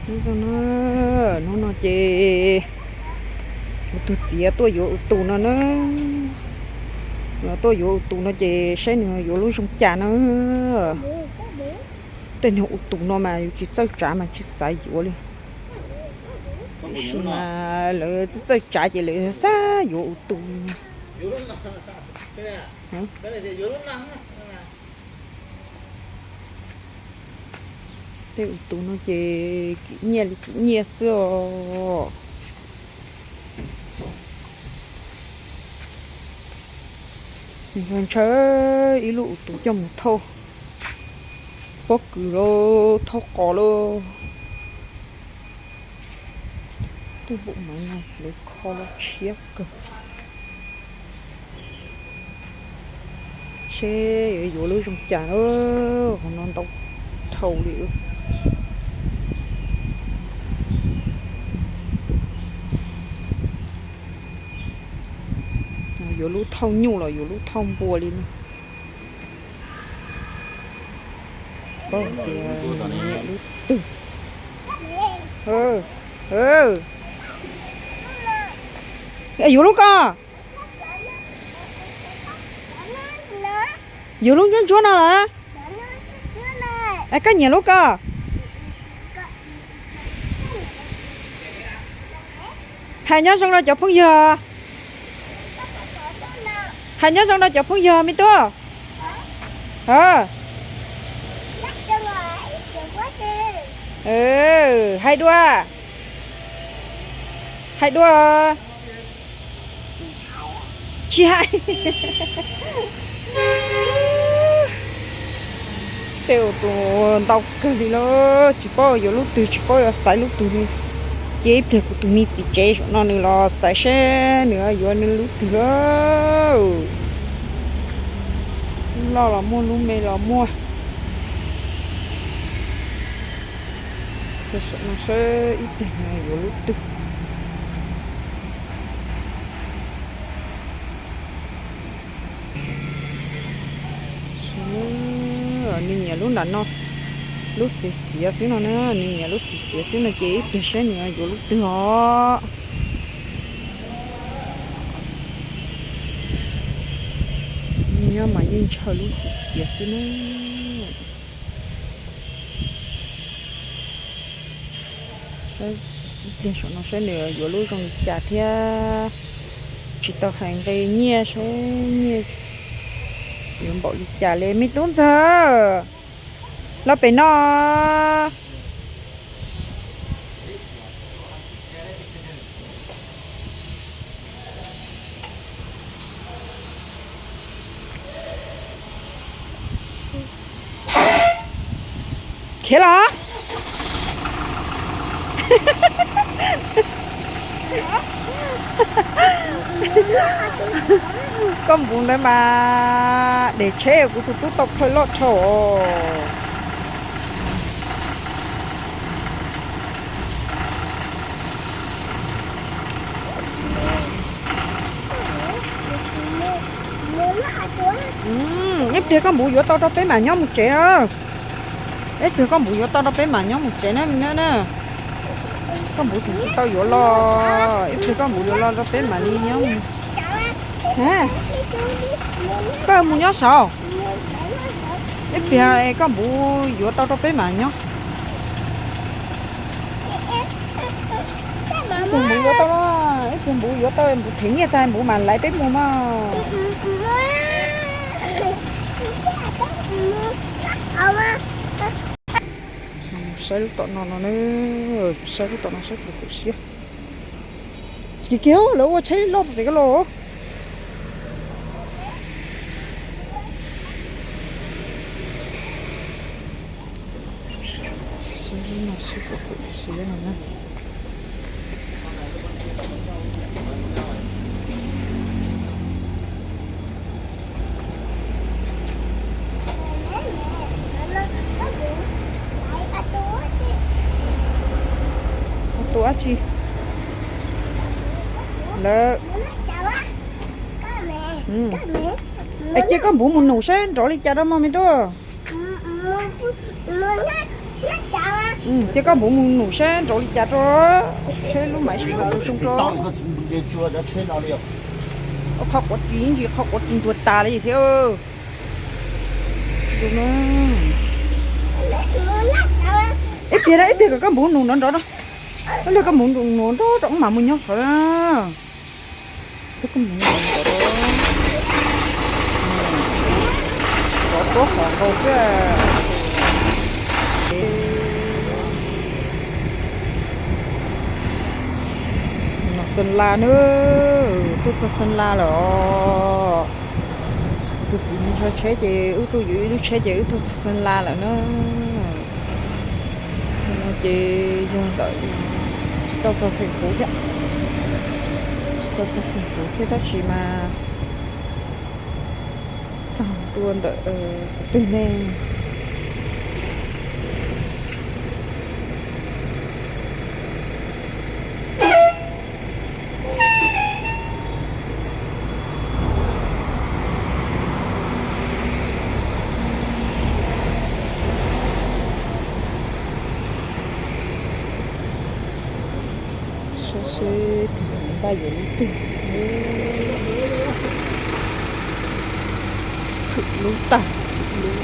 Nyob zoo na, hnub no ces kuv tus txiv tuaj yuav tus no na. Tuaj yuav tus no ces saib nws yuav lub zoo cas na. Tej niag tus no mas yus tsis txawj tsav mas tsis xav yuav li. Tiam sis mas lawv txawj txawj tsav ces lawv xav yuav tus no. Tej tus no ces kim nyiaj li kim nyiaj xwb os. Ntshaw ib lub tus coj mus thauj pob kws lauj, thauj qos lauj. Tej npaum no lawv kho los tshiab kawg. Seb yuav yuav lub zoo cas, qhov no ntau dhau li. Yuav lub thauj nyuj los yuav lub thauj npua li no. Paub tias nyiam lub twg. Yuav lub ntsuab ntsuab no lawm. Es koj nyiam lub ko? Hais nyob zoo rau cov phooj ywg. Hais nyob zoo rau cov phooj ywg me tub. Hais dua. Hais dua. Tsis hais. Tej tus ntau kawg li lauj, tsis paub yuav lub twg, tsis paub yuav xaiv lub twg li. Ces ib pliag kuv tus me txiv tsev saum no nws los xaiv seb nws yuav nws lub twg lauj. Lub loj los muaj, lub me los muaj. Saum no seb ib pliag nws yuav lub twg. Nws nyiam lub nram no, lub xiav xiav xwb no na, nws nyiam lub xiav xiav xwb no ces ib pliag saib nws yuav lub twg os. Nyob mas yeej ntshaw lub xiav xiav xwb na. Ib pliag saum no saib nws yuav lub zoo li cas thiab. Tsis tau hais nqe nyiaj saib nyiaj yuav npaum li cas li me tub ntxawg. Los pem no. Khiav los. Koj npuv ntawd mas dej tsheb kuv tus tub tau khaws loj dhau. Ib pliag koj npuv yuav tau rau peb mam nyob mus tsev na. Ib pliag koj npuv yuav tau rau peb mam nyob mus tsev na. Koj npuv tseem tsis tau yuav los, ib pliag koj npuv yuav los rau peb mam li nyob. Koj mus nyob saud, ib pliag koj npuv yuav tau rau peb mam nyob. Ib pliag npuv yuav tau, ib pliag npuv yuav tau npuv them nyiaj tag npuv mam laiv peb mus mas. Saib lub tom no no, saib lub tom no saib puas kawm siab. Kiag kiag lawv ua tsheb loj pem ko los. Saib lub no saib puas kawm siab no na. Tus dab tsi? Lawv. Es cia koj npuv mus num saib nrov li cas rau mog me tub. Ces koj npuv mus num saib nrov li cas rau, saib lub maiv zoo zoo rau. Qhov quav ris ntsis qhov quav ris ntuag tas li thiab. Ib pliag na, ib pliag kom koj npuv num nrov nrov na. Ib pliag koj npuv num nrov nrov mam mus nyob saud. Koj npuv num nrov nrov, nrov tuab qhov nkaus xwb. No Xeeb Las na, tuaj txog Xeeb Las lawm os. Tus txiv nrhiav tsheb ces wb tuaj yuav ib lub tsheb ces wb tuaj txog Xeeb Las lawm na. No ces yog ntawm tsis tau txog theem kuv thiab, tsis tau txog theem kuv thiab tab sis mas txog ntua ntawm qhov twg ne. Saib seb tus npaj yuav lub twg. Khwv lub tag, lub